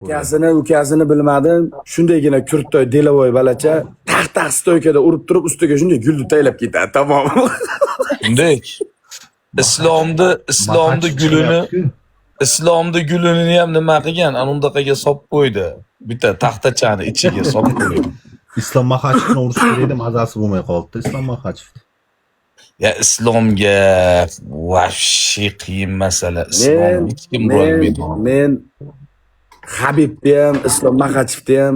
Ukasini, ukasini bilmadim. Shundaygina крутой деловой balacha taq taq стойка da urib turib, ustiga shunday gulni taylab ketadi. Tamom. Bunday. Islomni Maxachev gulini chiqyapti-ku. Islomni gulini ham nima qilgan? Ana undaqaga solib qo'ydi. Bitta taxtachani ichiga solib qo'ydi. Islom Maxachevni urish kerak edi, mazasi bo'lmay qoldi Islom Maxachev. Ya, Islomga вообще qiyin masala. Islom Men hech kim men bo'lmaydi. men Habibni ham, Islom Maxachevni ham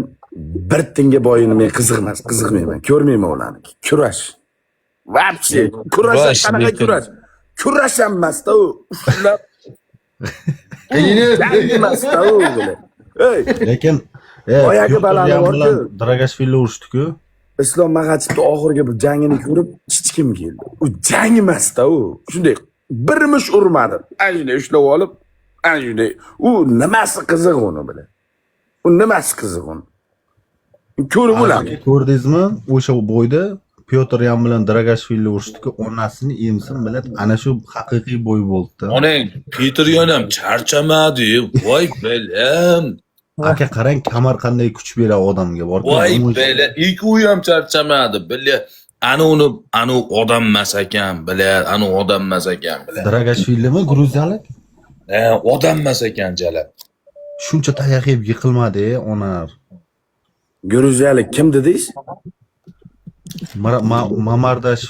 bir tinga boyini men qiziq emas, qiziqmayman. Ko'rmayman ularni. Kurash. Вообще, kurash Kurash, qanaqa lekin- kurash? Kurash ham emasda u. Ushlab jang emasda u bular. Ey, Lekin Boyagi Pyotr balani Yan borku. bilan Dragashvili urushdi-ku. Islom Maxachevni oxirgi bir jangini ko'rib chichkim keldi. U jang emasda u. Shunday bir mush urmadi. Ana shunday ushlab olib, ana shunday. U nimasi qiziq uni bilan? U nimasi qiziq uni? Ko'rib o'ladi. Ko'rdingizmi? O'sha бой da Pyotr Yan bilan Dragashvili urushdi-ku, onasini emsin bilan, ana shu haqiqiy бой bo'ldi. Onang Peter Yan ham charchamadi. Voy belam. Aka, qarang, kamar qanday kuch beradi odamga bor. Voy bela. Ikkovi ham charchamadi. Bila. Ana uni, anu odam emas ekan, bila, anu odam emas ekan, bila. Dragashvilimi gruziyalik? Ha, odam emas ekan jalab. Shuncha tayoq yeb yiqilmadi, onar. Gruziyalik kim dedingiz? Mamardash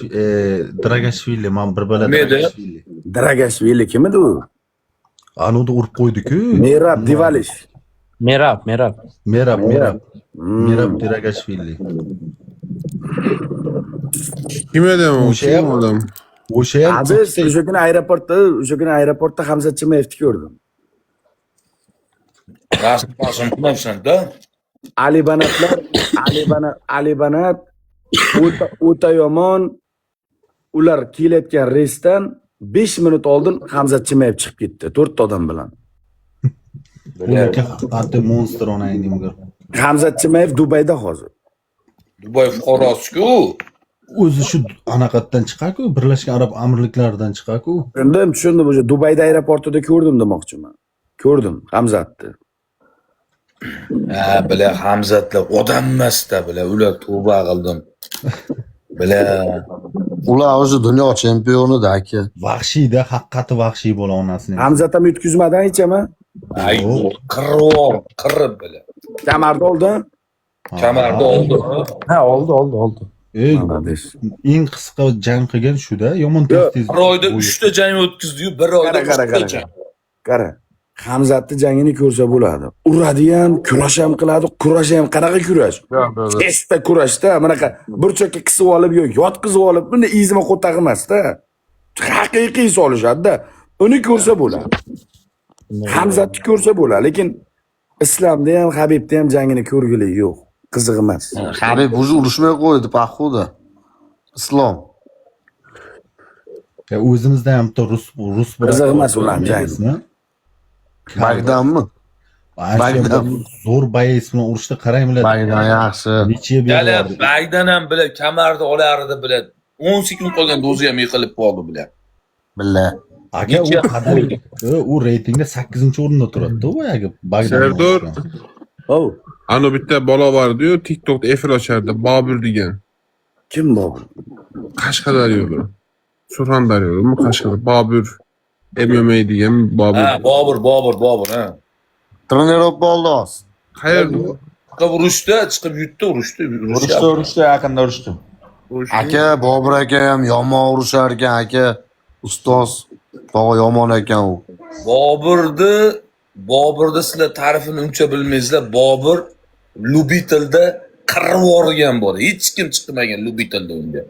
Dragashvili, man bir bala Nima edi? Dragashvili. Dragashvili kim edi u? Anudi urib qo'ydi-ku. Merab Divalish. Merab, Merab. Merab, Merab. Merab Dragashvili. Kim edi u? O'sha Kim ham- odam? O'sha ham Biz o'sha kuni aeroportda Hamzat Chimayevni ko'rdim. Rasm rasm qilmabsan-da. Ali Banatlar, Ali Banat, Ali Banat o'ta o'ta yomon. Ular kelayotgan reysdan 5 minut oldin Hamzat Chimayev chiqib ketdi, to'rtta odam bilan. Ularga haqiqatda monster onangni bular. Hamzat Chimayev Dubayda hozir. Dubay fuqarosi-ku. O'zi shu anaqatdan chiqar-ku, Birlashgan Arab Amirliklaridan chiqar-ku. Tushundim, tushundim. O'sha Dubayda aeroportida ko'rdim demoqchiman. Ko'rdim Hamzatni. Ha, bila, Hamzatlar odam emasda, bila, ular, tavba qildim. Bila. Ular o'zi dunyo chempionida, aka. Vahshiyda, haqiqati vahshiy bola onasini. Hamzat ham yutqizmadi hech ham. Ay, qirib, qirib, bila. Kamarni oldi. Kamarda oldi. Ha, oldi, oldi, oldi. Ey, Молодец. eng qisqa jang qilgan shuda, yomon tez tez. Bir oyda uchta jang o'tkazdi-yu, bir oyda Qara, qara, uchta qara. jang. Qara. Hamzatni jangini ko'rsa bo'ladi. Uradi ham, kurash ham qiladi, kurash ham qanaqa kurash? Testa kurashda, bunaqa burchakka qisib olib yo yotqizib olib, bunday izma qo'taq emasda. Haqiqiy solishadi-da. Uni ko'rsa bo'ladi. Hamzatni ko'rsa bo'ladi, lekin Islomda ham, Habibni ham jangini ko'rgili yo'q. Qiziq emas. Habib уже urushmay qo'ydi, походу. Islom. Ya, o'zimizda ham bitta rus Qiziq emas ularni jangi. Bilasizmi? Bagdanmi? Ana shu Bagdan. zo'r боец bilan urushda, qarang, biladi. Bagdan yaxshi. Necha Jala berdi. Bagdan ham, bila, kamarni olardi, bila. 10 sekund qolganda o'zi ham yiqilib qoldi, bila. Billa. Aka, u Necha- qadar u reytingda 8-o'rinda turadi-da boyagi Bagdan. Serdor. Oh, Anu bitta bola bor edi-yu, TikTokda efir ochardi, Bobur degan. Kim Bobur? Qashqadaryoda. Surxondaryodami, Qashqadaryo. Bobur MMA degan Bobur. Ha, Bobur, Bobur, Bobur, ha. Тренировка bo'ldi hozir. Qayerda u? Chiqib urushdi, chiqib yutdi, urushdi. Urushdi, urushdi, yaqinda urushdi. Aka, Bobur aka ham yomon urushar ekan, aka. Ustoz. Tog'a, yomon ekan u. Boburni sizlar ta'rifini uncha bilmaysizlar. Bobur любитель da qirib yuborgan bor. Hech kim chiqmagan любитель da unga.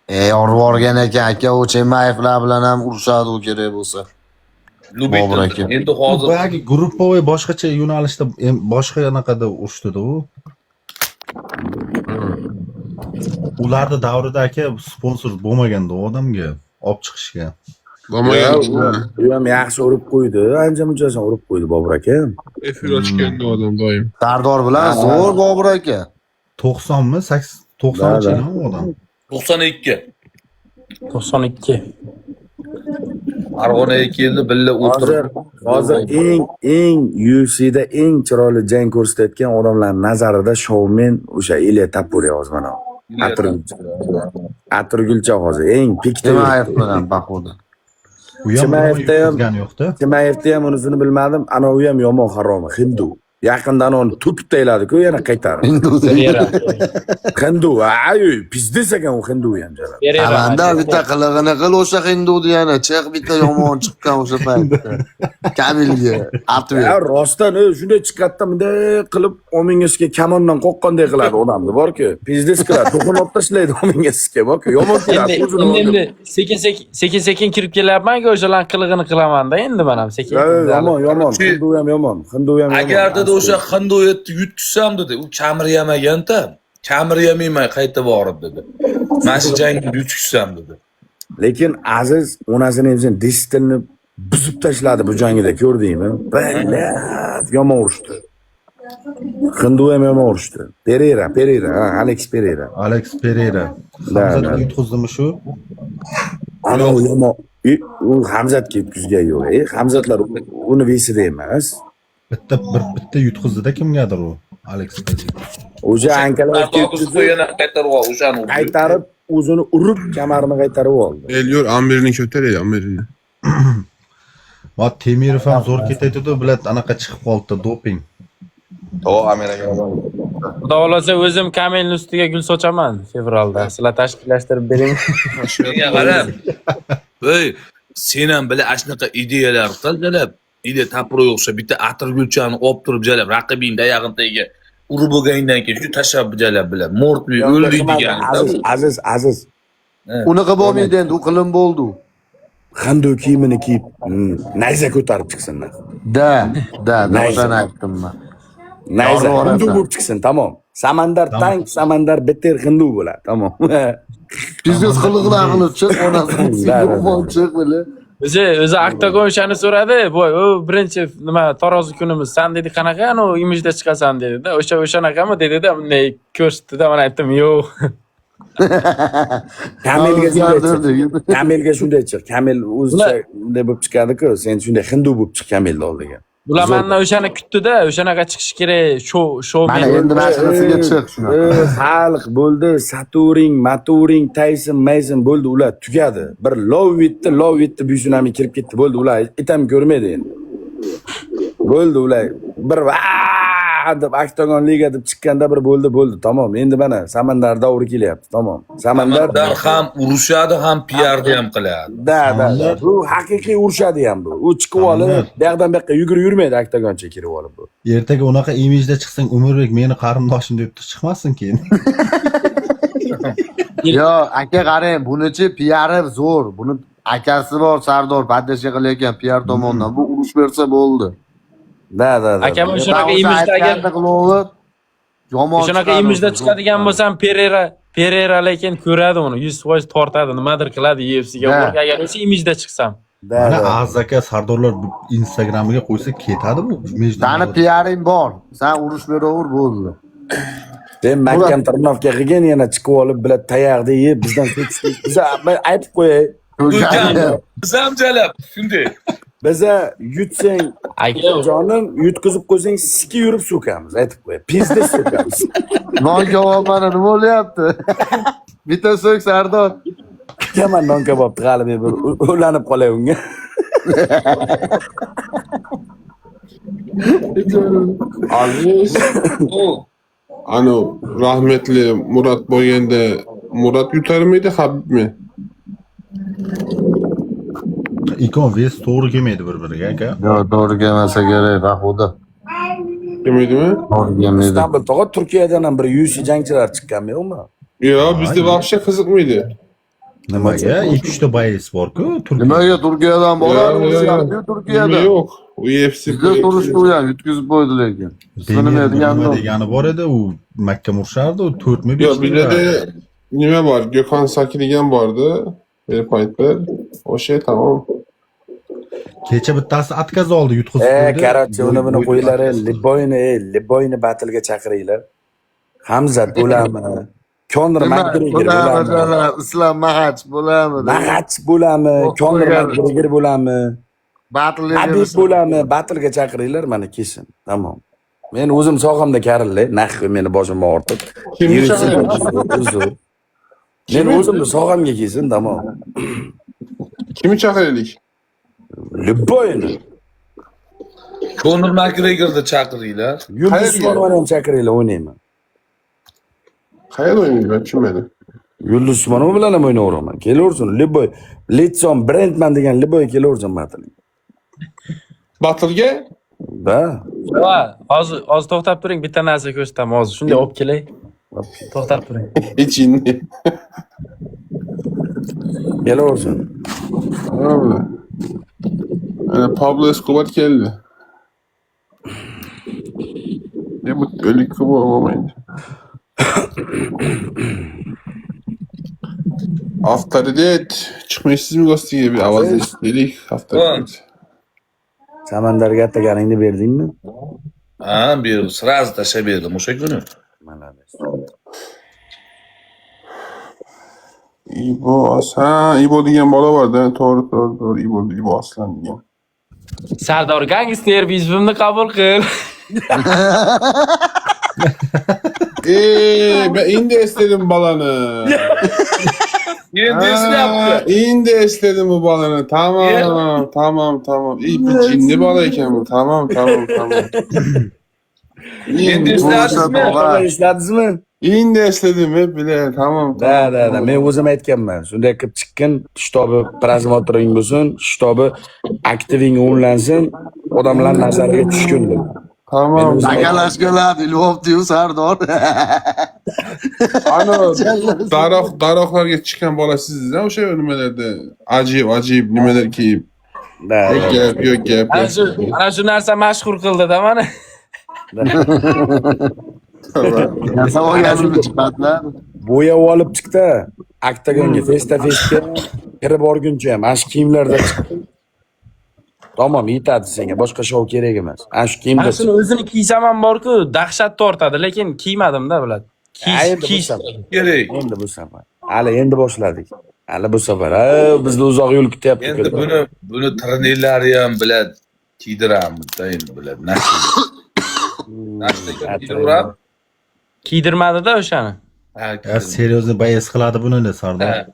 E, yorib yuborgan ekan, aka, u Chemayevlar bilan ham urushadi u kerak bo'lsa. Bobur Любитель da. aka. Endi hozir Boyagi групповой boshqacha yo'nalishda, boshqa anaqada urushdida u. Ularni davrida, aka, sponsor bo'lmaganda u odamga olib chiqishga. Bo'lmagan. U ham yaxshi urib qo'ydi. Ancha munchasini urib qo'ydi Bobur aka. Efir ochganda odam doim. Sardor bilan zo'r Bobur aka. 90mi? 80 90 Da, da. u odam. 92. 92. Farg'onaga keldi, billa Hozir o'tirib. hozir eng UFCda eng chiroyli jang ko'rsatayotgan odamlar nazarida shoumen o'sha Ilya Tapuriya hozir mana. Atirgulcha. Atirgulcha hozir eng pikda Chimaev yuribdi. bilan походу. U ham Chimaevda ham yutqizgani yo'q-da. Chimaevda ham unisini bilmadim. Ana u ham yomon haromi, hindu. Yaqinda ana uni to'kib tashladi-ku yana qaytarib. Pereira. Hindu, ay, пиздец ekan u hindu ham jalab. Pereira. Samandar bitta qilig'ini qil o'sha hinduni yana chiq bitta yomon chiqqan o'sha paytda. Kamilga atib. Ya rostdan shunday chiqadida bunday qilib omingizga kamondan qoqqanday qiladi odamni borku. Пиздец qiladi, to'qini olib tashlaydi omingizga borku. Yomon keladi. Endi O'zini endi endi sekin sekin sekin sekin kirib kelyapman-ku, o'shalarning qilig'ini qilaman-da endi men ham sekin. Yomon, yomon. Hindu ham yomon. Hindu ham yomon. Agar dedi o'sha hindu etni yutqizsam dedi, u kamir yemaganda, kamir yemayman qayta borib dedi. Mana shu jangni yutqizsam dedi. Lekin Aziz onasini emsin distilni buzib tashladi bu jangida ko'rdingmi? Блядь, yomon urishdi. Hindu ham yomon urishdi. Pereira, Pereira, ha, Alex Pereira. Alex Pereira. Da, Hamzatga da. yutqizdimi shu? Ana u yomon. U Hamzatga yutqizgan yo'q. Hamzatlar uni вес ida emas. Bitta bir bitta yutqizdida kimgadir u Alex Pereira. O'sha Ankalayevga To'qqiz yutqizdi, yana qaytarib ol, o'shani urdi. qaytarib o'zini urib kamarini qaytarib oldi. Elyor Amir'ini ko'taradi Amir'ini. Va Temirov ham zo'r ketayotdi, блядь, anaqa chiqib qoldi doping. O Amir aka. Xudo xohlasa o'zim Kamilni ustiga gul sochaman fevralda. Sizlar tashkillashtirib bering. Menga qarab. Ey, sen ham bila shunaqa ideyalar qil jalab. Ide Tapuriga o'xshab bitta atirgulchani olib turib jalab, raqibingni oyog'ini tagiga urib bo'lgandan keyin shu tashlab jalab bilan мёртвый o'ldi degan. Aziz, Aziz, Aziz. Unaqa bo'lmaydi endi, u qilim bo'ldi. Hindu kiyimini kiyib, nayza ko'tarib chiqsin. Да, да, Nayza. o'shani aytdim man. Nayza Yorib hindu yuborasan. bo'lib chiqsin, tamom. Samandar tank, Samandar beter hindu bo'ladi, tamom. Пиздец qiliqlar qilib chiq, onasini Да, да, да. yomon chiq bile. O'zi oktagon o'shani so'radi. Voy, u birinchi nima tarozi kunimiz. San dedi qanaqa anu imijda chiqasan dedi-da. O'sha o'shanaqami dedi-da, bunday ko'rsatdi-da, men aytdim, yo'q. Kamilga shunday chiq. O'zgardirdi. Kamilga shunday chiq. Kamil o'zicha bunday bo'lib chiqadi-ku, sen shunday hindu bo'lib chiq Kamilni oldiga. Bular Zo'r. mendan o'shani kutdi-da, o'shanaqa chiqish kerak, shou shou Mana endi mashinasiga chiq shunaqa. Xalq bo'ldi, Saturing, Maturing, Tayson, Mayson bo'ldi, ular tugadi. Bir lov bitdi, lov bitdi, buysunami kirib ketdi, bo'ldi, ular it ham ko'rmaydi endi. Bo'ldi ular bir "Vaa!" deb oktagon liga deb chiqqanda bir bo'ldi, bo'ldi, tamom. Endi mana Samandar davri kelyapti, tamom. Samandar Samandar ham urushadi, ham piarni ham qiladi. Да. Bu haqiqiy urushadi ham bu. U chiqib olib, Samandar. bu yoqdan bu yoqqa yugurib yurmaydi oktagoncha kirib olib bu. Ertaga unaqa imijda chiqsang, Umurbek meni qarindoshim deb chiqmasin keyin. Yo, aka qarang, bunichi piari zo'r. Buni akasi bor, Sardor поддержка qilayotgan piar tomondan. Bu urush bersa bo'ldi. Да. Akam да. o'shanaqa O'sha imijda agar aytganini qilaverib, yomon o'shanaqa chiqadi imijda o'zi. chiqadigan bo'lsam Pereira Pereira lekin ko'radi uni 100% tortadi, nimadir qiladi UFCga. Ha. Agar o'sha imijda chiqsam. Да, Mana да. Aziz aka Sardorlar bu Instagramiga qo'ysa ketadi bu. Sani piaring bor. San urush beraver bo'ldi. Sen mahkam tirnovka qilgin yana chiqib olib bilan tayoqni yeb bizdan so'kishdik. Biza men aytib qo'yay. Biz ham jalab shunday. Biza yutsang Aka jonim, yutqizib qo'ysang siki yurib so'kamiz, aytib qo'yay. Пиздец so'kamiz. Non kabob mana nima bo'lyapti? Bitta so'k Sardor. Kutaman non kabobni hali men bir ulanib qolay unga. Aziz U anu rahmetli Murat bo'lganda Murat yutarmidi Habibmi? Ikon вес to'g'ri kelmaydi bir-biriga aka. Yo'q, to'g'ri kelmasa kerak, походу. Kelmaydimi? To'g'ri kelmaydi. Istanbul tog'a Turkiyadan ham bir UFC jangchilar chiqqanmi yo'qmi? Yo'q, bizda вообще qiziqmaydi. Nimaga? 2-3 ta боец bor-ku Turkiya. Nimaga Turkiyadan boradi? Yo'q, yo'q, Urushyapti yo'q. Turkiyada. Yo'q. UFC Bizda urushdi u ham yutqizib qo'ydi lekin. Ismini Demir nima degan nima degani bor edi, u Makka urishardi, u 4 mi 5 Yo'q, bizda nima bor? Gökhan Saki degan bordi. Bir paytlar. O'sha tamom. Kecha bittasi отказ oldi, yutqizib qo'ydi. Короче, uni buni Bo'y- qo'yinglar, Liboyni, Liboyni batlga chaqiringlar. Hamzat bo'ladimi? Konor Nima Makgregor bo'ladimi, bo'ladimi? jalab, Islom Maxachev bo'ladimi? Maxachev bo'ladimi? Yo'q, Konor qo'ygan. Makgregor bo'ladimi? Battle Habib bo'ladimi? Battle'ga chaqiringlar, mana kelsin. Tamom. Men o'zim sohamda karilli, nahvi meni boshim og'ritib. Kimni UFC chaqiraylik? Uzr. Men o'zimni sohamga kelsin, tamom. Kimni chaqiraylik? Любойni. Konor Makgregorni chaqiringlar. Yulduz Qayerga? Usmonovani ham chaqiringlar, o'ynayman. Qayerda o'ynaydi? Ben tushunmadim. Yulduz Usmonova bilan ham o'ynayveraman. Kelaversin, любой. Litson brendman degan любой kelaversin battle. Battle'ga? Da. Va, hozir to'xtab turing, bitta narsa ko'rsataman hozir. Shunday olib kelay. To'xtab turing. Ichini. Kelaversin. Ana Pablo Escobar keldi. Ne bu o'lik bu olmaydi. Avtoritet chiqmaysizmi gostiga bir ovoz eshitaylik. Avtoritet. Samandarga ataganingni berdingmi? Ha, berdim. Sразу tashlab berdim o'sha kuni. Молодец. İbo, ha, İbo degan bola bor-da, to'g'ri, to'g'ri, to'g'ri, İbo, İbo Aslan degan. Sardor gangster bizimni qabul qil. Ben endi esledim balani. Endi eslayapti. Endi esledim bu balani. Tamam, tamam, tamam. İyi bir cinli bala ekan bu. Tamam, tamam, tamam. Endi esladingizmi? Esladingizmi? Endi esledim, hep bile. Tamam, Da, da, da. Men o'zim aytganman. Shunday qilib chiqqin, shtobi просмотр ing bo'lsin, shtobi aktiving o'nglansin, odamlar nazariga tushgin deb. Tamam. Takalashkalar ilyapti-yu Sardor. Ana daroqlarga chiqqan bola siz o'sha nimalarda ajib ajib nimalar kiyib. Da. Yo'q gap, yo'q gap. Ana shu narsa mashhur qildi-da mani. Savolganimni chiqadilar. Bo'yab olib chiqdi. Oktagonga, festa festga kirib borguncha ham ana shu kiyimlarda chiqdi. Tamom, yetadi senga. Boshqa shou kerak emas. Ana shu kiyimda Ana shuni o'zini kiysam ham bor-ku, dahshat tortadi, lekin kiymadim-da, biladi. Ha, Kiyish, endi bu kiyish. safar. Kerak. Endi bu safar. Hali endi boshladik. Hali bu safar. Ha, bizni uzoq yo'l kutyapti. Endi buni trenerlari ham biladi, kiydiramiz endi biladi. Nashta kiydirib. Kiydirmadi-da o'shani. Ha, Ya серьезный боец qiladi buni ne Sardor? Ha.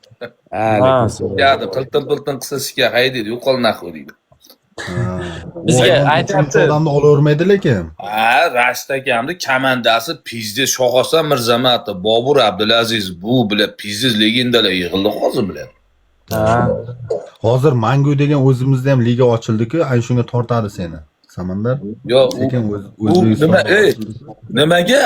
Ha, lekin Yadi, qiltin piltin qilsa sizga hay deydi, yo'qol nahvi deydi. Bizga Shuncha aytyapti. odamni olavermaydi lekin. Ha, Rashid akamni komandasi pizde Shohhasan Mirzamatov, Bobur Abdulaziz bu bilan pizde legendalar yig'ildi hozir bilan. Ha. Hozir Mangu degan o'zimizda ham liga ochildi-ku, ana shunga tortadi seni. Samandar. Yo, Lekin u O'zbekiston nima, ey, nimaga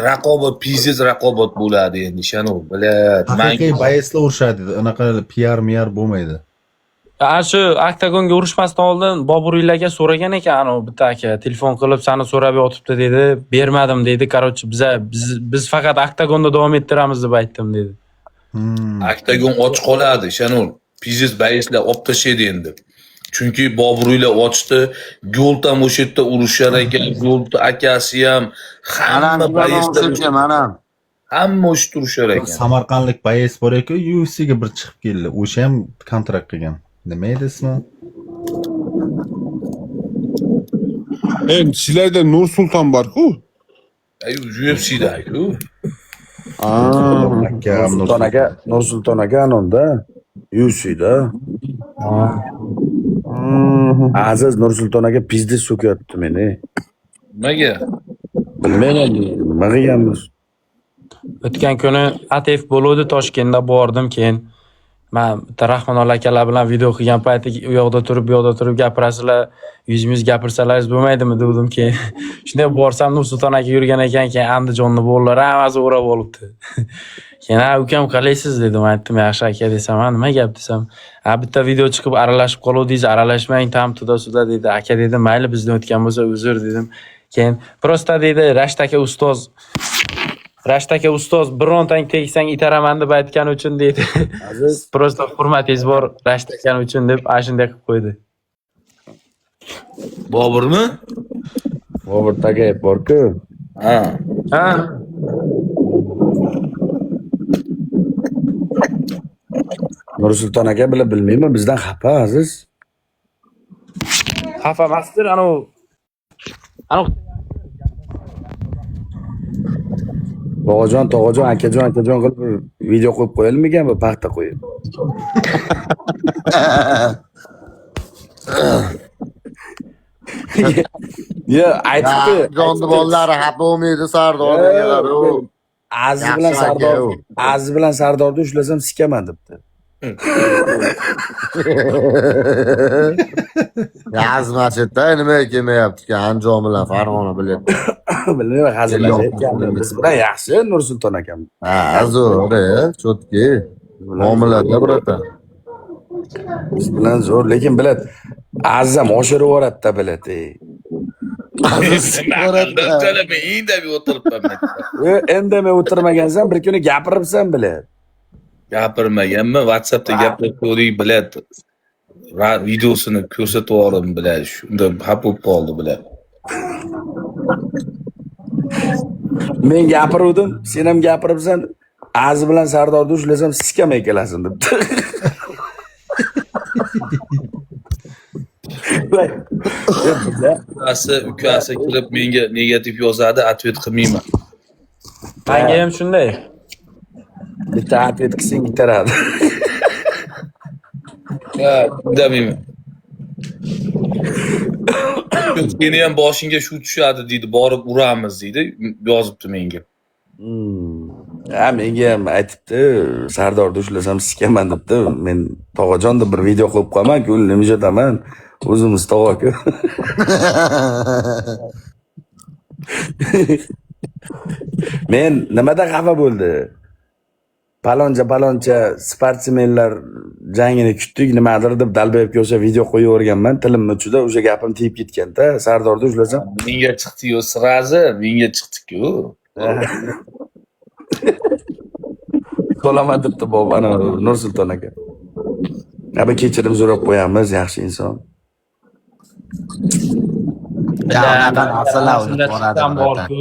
raqobat pizdes raqobat bo'ladi endi shanu bilad. Haqiqiy боец lar urushadi. Unaqa PR miyar bo'lmaydi. Ana shu oktagonga urushmasdan oldin Boburiylarga so'ragan ekan anavi bitta aka telefon qilib sani so'rab yotibdi dedi. Bermadim dedi. Короче, biz faqat oktagonda davom ettiramiz deb aytdim dedi. Oktagon och qoladi, Shanur. Pizdes боец lar olib tashlaydi endi. Chunki Boburiylar ochdi, Gold ham o'sha yerda urushar ekan, Gold akasi ham hamma боец lar Manam. hamma o'sha yerda urushar ekan. Samarqandlik боец bor ekan, UFCga bir chiqib keldi. O'sha ham kontrakt qilgan. Nima edi ismi? Ey, sizlarda Nur Sulton bor-ku. Ay, UFC'da-ku. Akam Nur Nursulton aka, Nursulton aka anonda UFC'da. Aziz Nursulton aka pizdes so'kyapti meni. Nimaga? Bilmayman nima qilganmiz. O'tgan kuni ATF bo'luvdi Toshkentda bordim keyin man bitta Rahmonali akalar bilan video qilgan payti u yoqda turib bu yoqda turib gapirasizlar yuzma yuz gapirsalaringiz bo'lmaydimi degandim keyin shunday borsam Nursulton aka yurgan ekan keyin Andijonni bolalar hammasi o'rab olibdi keyin ha ukam qalaysiz dedim aytdim yaxshi aka desam ha nima gap desam ha bitta video chiqib aralashib qoluvdingiz aralashmang tam туда сюда dedi aka dedim mayli bizdan o'tgan bo'lsa uzr dedim keyin просто deydi Rashid aka ustoz Rashid aka ustoz birontang tegsang itaraman deb aytgani uchun deydi. Aziz Просто hurmatingiz bor Rashid akani uchun deb ana shunday qilib qo'ydi. Boburmi? Bobur Tagayev bor-ku. Ha. Ha. Nursulton aka bila bilmayman, bizdan xafa aziz. Xafa emasdir, anavi anavi Tog'ajon, tog'ajon, akajon, akajon qilib bir video qo'yib qo'yilmagan bu paxta qo'yib. Yo, aytibdi. Jonni bolalari xafa bo'lmaydi Sardor. Negalar u. Aziz bilan Yaxshi aka, Sardor, u. Aziz bilan Sardorni ushlasam sikaman debdi. Yazmachitda nima kelmayapti Andijon bilan Farg'ona bilyapti. Bilmayman, hazillashyapganmi. Biz bilan yaxshi Nursulton akam. Ha, zo'r, cho'tki. Muomalada bratan. Biz bilan zo'r, lekin biladi. Aziz ham oshirib yuboradi-da biladi. Ey. Jalab men indamay o'tiribman. Indamay o'tirmagansan, bir kuni gapiribsan biladi. Gapirmaganman, WhatsAppda gaplashuvdik, biladi. Videosini ko'rsatib yubordim, biladi. Shunda xafa bo'lib qoldi, biladi. Men gapiruvdim, sen ham gapiribsan. Aziz bilan Sardorni ushlasam sikamay kelasin debdi. Ukasi kirib menga negativ yozadi, ответ qilmayman. Menga ham shunday. Bitta ответ qilsang bitaradi. Ha, indamayman. Seni ham boshingga shu tushadi deydi, borib uramiz deydi, yozibdi menga. Ha, menga ham aytibdi, Sardorni ushlasam sikaman debdi. Men tog'ajon deb bir video qo'yib qo'yaman, ko'nglim yumshataman. O'zimiz tog'a-ku. Men nimada xafa bo'ldi? Paloncha paloncha sportsmenlar jangini kutdik, nimadir deb dalbayibga o'sha video qo'yaverganman, tilimni uchida o'sha gapim tegib ketgan-da. Sardorni ushlasam Menga chiqdi-yu, srazi menga chiqdi-ku. Solaman debdi bob, ana Nursulton aka. Abi kechirim so'rab qo'yamiz, yaxshi inson. Ya, unaqa narsalar Shunda unutib boradi, chiqsam bratan. borku.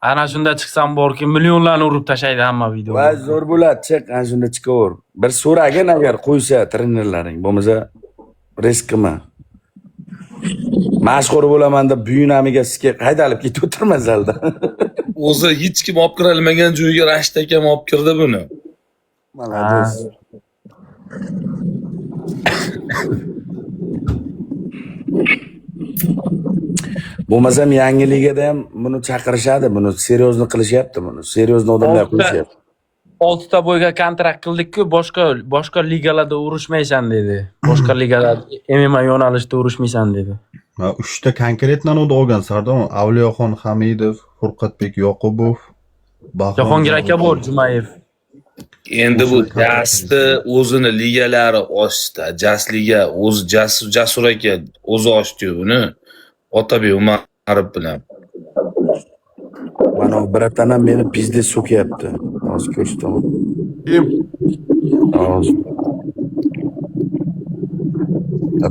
Ana shunda chiqsam borku, millionlarni urib tashlaydi hamma videoda. Va zo'r bo'ladi, chiq, ana shunda chiqaver. Bir so'ragin agar qo'ysa trenerlaring, bo'lmasa risk qilma. Mashhur bo'laman deb buyunamiga sizga haydalib ketib o'tirma zalda. O'zi hech kim olib kira olmagan joyga Rashid akam olib kirdi buni. Молодец. Bo'lmasam yangi ligada ham buni chaqirishadi, buni серьезно qilishyapti buni. Серьезно odamlar qo'yishyapti. 6 ta bo'yga kontrakt qildik-ku, boshqa ligalarda urushmaysan dedi. Boshqa ligalarda MMA yo'nalishida urushmaysan dedi. Ha, 3 ta konkretно uni olgan Sardor, Avliyoxon Hamidov, Furqatbek Yoqubov, Bahrom Jahongir aka bor, Jumayev. Endi bu Jasni o'zini ligalari ochdi. Jas liga o'zi Jasur aka o'zi ochdi buni. Otabek Umarov bilan. Mana u bratanam meni pizde so'kyapti. Hozir ko'rsataman. Kim? Hozir.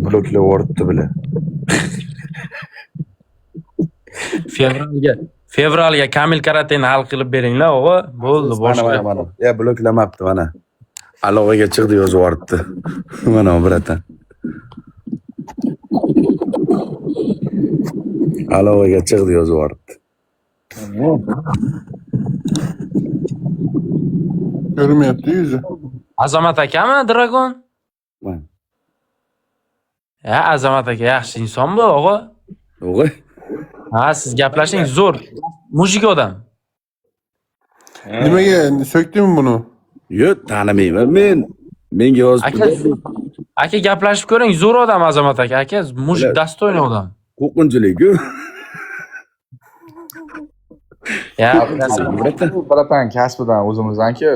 Bloklab yuboribdi bular. Fevralga Kamil Karateni hal qilib beringlar, og'a. Bo'ldi, Mana boshqa. mana mana. Ya bloklamabdi mana. Aloqaga chiqdi yozib yuboribdi. Mana u bratan. Aloqaga chiqdi yozib yuboribdi. Ko'rinmayapti yuzi. Azamat akami, Dragon? Mana. Ya, Azamat aka yaxshi inson bu, og'a. O'g'il. Ha, siz gaplashing, zo'r. Mujik odam. Nimaga so'kdimi buni? Yo'q, tanimayman men. Menga yozibdi. Aka, gaplashib ko'ring, zo'r odam Azamat aka. Aka, mujik, dostoyniy odam. Qo'rqinchlik-ku. Ya, Bratan kasbidan o'zimizdan-ku.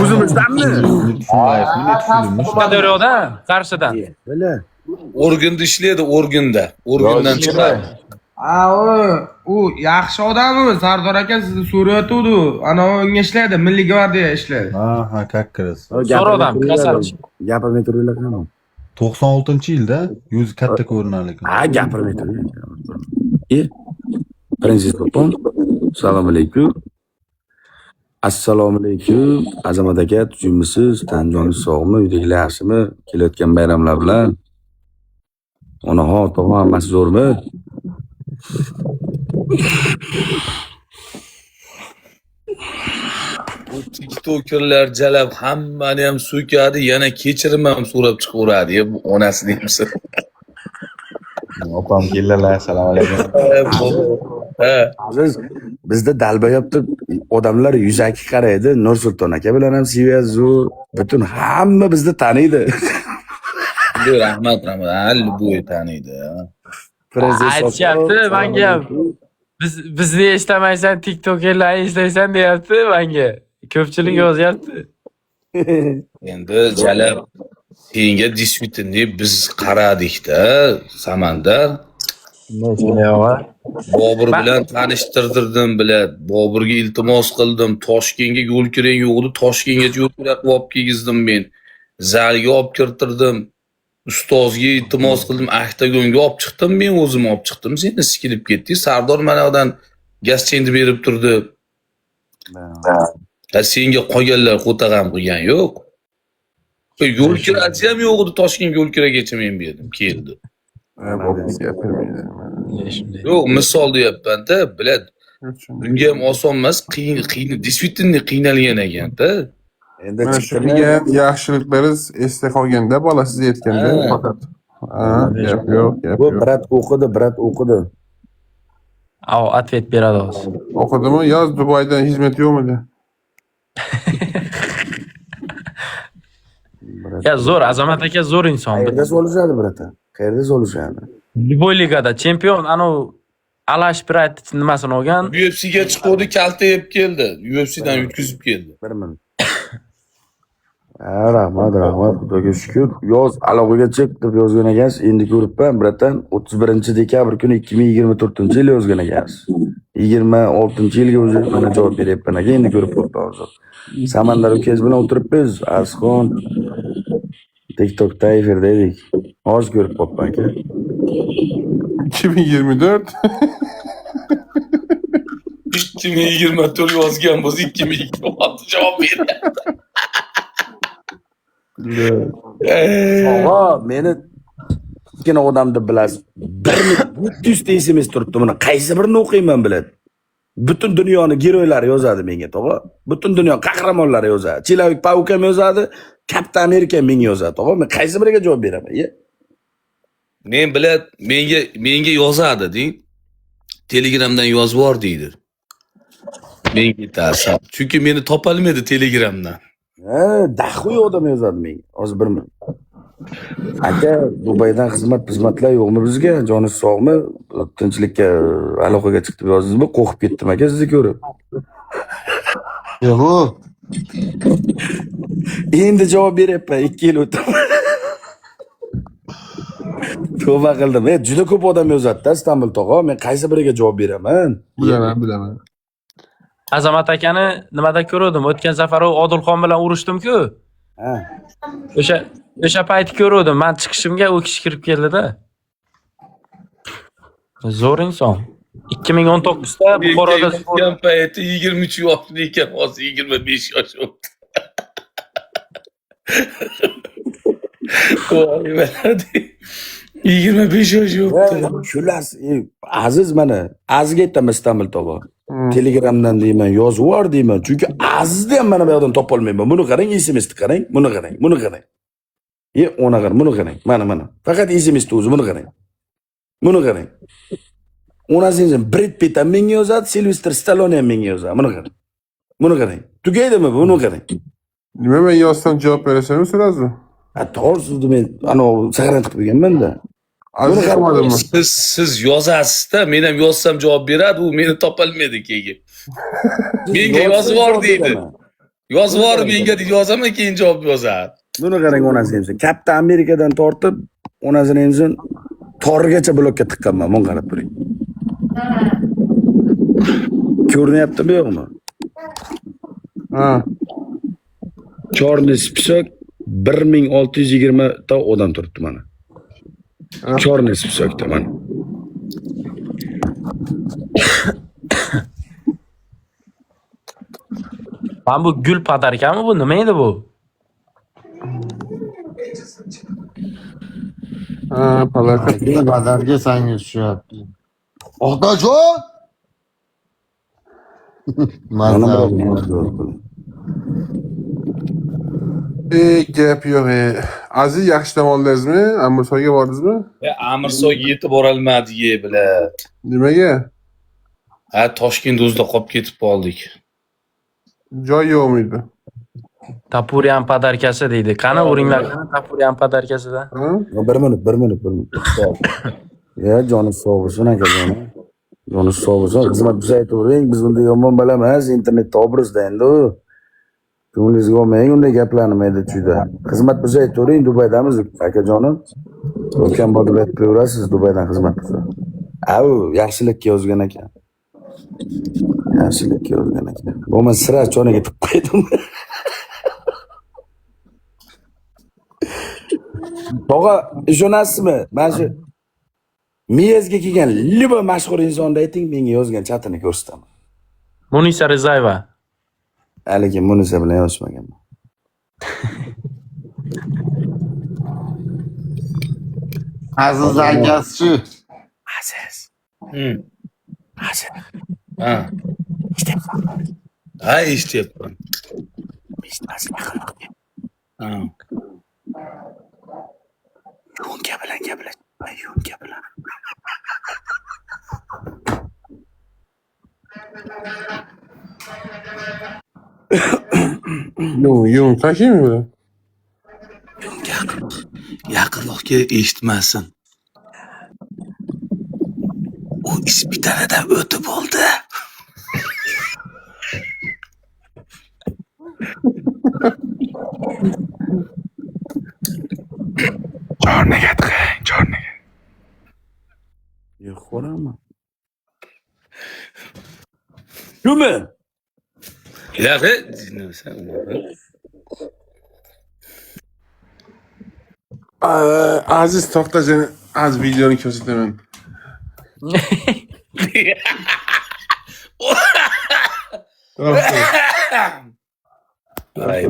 O'zimizdanmi? Qashqadaryodan, Qarshidan. Bila. Organda ishlaydi, organda. Organdan chiqadi. Ha, u yaxshi odam u. Sardor aka sizni so'rayotgandi. Ana unga ishlaydi, Milliy gvardiya ishlaydi. Ha, ha, как раз. Zo'r odam, красавчик. Gapirmay turinglar qani. 96-yilda yuzi katta ko'rinar lekin. Ha, gapirmay turing. Prinsiz opam, assalomu alaykum. Assalomu alaykum. Azamat aka, tuzukmisiz? Tan joningiz sog'mi? Uydagilar yaxshimi? Kelayotgan bayramlar bilan. Onaxon, tog'a hammasi zo'rmi? Bu tiktokerlar jalab hammani ham so'kadi, yana kechirim ham so'rab chiqaveradi. Ya, bu onasi deymisan. Opam keldilar, assalomu alaykum. Ha. Aziz, bizda dalbayab deb odamlar yuzaki qaraydi. Nursulton aka bilan ham seviya zo'r. Butun hamma bizni taniydi. Rahmat, rahmat. Ha, Любой taniydi. Aytishyapti manga ham. Bizni eshlamaysan, tiktokerlarni eshlaysan deyapti manga. Ko'pchilik yozyapti. Endi jalab senga действительно biz qaradikda, Samandar. Bobur bilan tanishtirdirdim bilan. Boburga iltimos qildim. Toshkentga yo'l kirang yo'q edi. Toshkentgacha yo'l kira qilib olib kelgizdim men. Zalga olib kirtirdim. Ustozga iltimos qildim. Oktagonga olib chiqdim men o'zim olib chiqdim. Seni sikilib ketding. Sardor mana yoqdan gaz chendi berib turdi. Ha, senga qolganlar qo'tag'am qilgan yo'q. Yo'l kirasi ham yo'q edi. Toshkentga yo'l kiragacha men berdim, keldi. Yo'q, misol deyapman-da, bilad. Bunga ham oson emas, qiyin, qiyin, действительно qiynalgan ekan-da. Endi Mana shu chiqdimi? qilgan yaxshiliklaringiz esda qolganda, bola siz aytganda Ha. faqat. Ha, gap yo'q, gap Bu yo'q. brat o'qidi, brat o'qidi. Av, ответ beradi hozir. O'qidimi? Yoz Dubaydan xizmat yo'qmidi? Ya zo'r, Azamat aka zo'r inson. Qayerda solishadi, bratan? Qayerda solishadi? Любой ligada chempion, anu Alash Pride nimasini olgan. UFC'ga chiquvdi, kalta yeb keldi. UFC'dan yutqizib keldi. Bir minut. Ha, rahmat, rahmat, Xudoga shukr. Yoz aloqaga chiq deb yozgan ekansiz. Endi ko'ribman, bratan, 31 dekabr kuni 2024-yil yozgan ekansiz. 26-yilga o'zi mana javob beryapman aka, endi ko'rib qolibman hozir. Samandar ukangiz bilan o'tiribmiz, Arzxon TikTokda efirda edik. Hozir ko'rib qolibman aka. 2024. 2024 yozgan bo'lsa 2026 javob beryapti. Tog'a, meni kichkina odam deb bilasiz. 1700 ta SMS turibdi buni. Qaysi birini o'qiyman biladi? Butun dunyoni geroylari yozadi menga, tog'a. Butun dunyo qahramonlari yozadi. Человек Паук ham yozadi, Katta Amerika menga yozadi, tog'a. Men qaysi biriga javob beraman? Ye? Men bilad, menga yozadi deng. Telegramdan yozib yubor deydi. Menga aytarsan. Chunki meni topolmaydi Telegramdan. Ha, дохуя odam yozadi menga. Hozir bir minut. Aka, Dubaydan xizmat xizmatlar yo'qmi bizga? Joningiz sog'mi? Tinchlikka aloqaga chiqib yozdingizmi? Qo'rqib ketdim aka sizni ko'rib. Yo'q. Endi javob beryapman 2 yil o'tib. Tavba qildim. E, juda ko'p odam yozadi-da Istanbul tog'a. Men qaysi biriga javob beraman? Bilaman, bilaman. Azamat akani nimada ko'rdim? O'tgan safar u Odilxon bilan urushdim-ku. Ha. O'sha payti ko'rdim. Men chiqishimga u kishi kirib keldi-da. Zo'r inson. 2019da Buxoroda O'tgan payti 23 yoshli ekan, hozir 25 yosh bo'ldi. Voy baladi. 25 yosh yo'qdi. Shular, Aziz mana, Azizga aytaman Istanbul tog'a. Telegramdan deyman, yozib yubor deyman. Chunki Azizni ham mana bu yoqdan topolmayman. Buni qarang, SMSni qarang, buni qarang, buni qarang. E, ona qarang, buni qarang. Mana, mana. Faqat SMSni o'zi, buni qarang. Buni qarang. Onasini Brad Pitt ham menga yozadi, Silvestr Stallone ham menga yozadi. Buni qarang. Buni qarang. Tugaydimi bu? Buni qarang. Nima men yozsam javob berasanmi сразу? Ha, to'g'ri, men anavi saqlanib qilib qo'yganman-da. Aziz qilmadimmi? Siz yozasiz-da, men ham yozsam javob beradi, u meni topolmaydi keyin. Menga yozib yubor deydi. Yozib yubor menga deydi, yozaman keyin javob yozadi. Buni qarang onasini emsin. Katta Amerikadan tortib, onasini emsin torgacha blokka tiqqanman. Buni qarab turing. Ko'rinyaptimi yo'qmi? Ha. Черный список 1620 ta odam turibdi mana. Черный списокda mana. Mana bu gul podarkami bu? Nima edi bu? Ha, palakat. Badarga sanga tushyapti. Oqtajon! Mana Mazza. bir Gap yo'q. Aziz yaxshi dam oldingizmi? Amirsoyga bordingizmi? E, Amirsoyga yetib borolmadik, ye, bila. Nimaga? Ha, Toshkent o'zida qolib ketib qoldik. Joy yo'qmidi? Tapuriyan podarkasi deydi. Qani uringlar, qani Tapuriyan podarkasida? Ha? Bir minut, bir minut, bir minut. Ya joni sog' bo'lsin akajonim. Joni sog' bo'lsin. Xizmat biz aytavering, biz unday yomon bola emas, internetda obrazda endi u. Ko'nglingizga olmang unday gaplarni mayda chuyda. Xizmat biz aytavering, Dubaydamiz akajonim. O'tgan bor deb aytib qo'yaverasiz, Dubaydan xizmat qilsa. A u yaxshilikka yozgan ekan. Yaxshilikka yozgan ekan. Bo'lmasa sira choniga tiqib qo'ydim. Tog'a, ishonasizmi? Mana shu miyangizga kelgan liba mashhur insonni ayting, menga yozgan chatini ko'rsataman. Munisa Rizayeva. Haligi Munisa bilan yozishmaganman. Aziz akasi-chi. Aziz. Aziz. Ha. Ha, eshityapman. Eshitmasin yaqinroq. Ha. Yunka bilan gaplash. Yunka bilan. Yung, yung, kim bu? Yaqinroq. Yaqinroq kel, eshitmasin. U ispitanadan o'tib oldi. Chorniga tiqing, chorniga. Yo'q, ko'raman. Shumi? Yo'q, Aziz to'xta seni az videoni ko'rsataman. To'xta. Ay.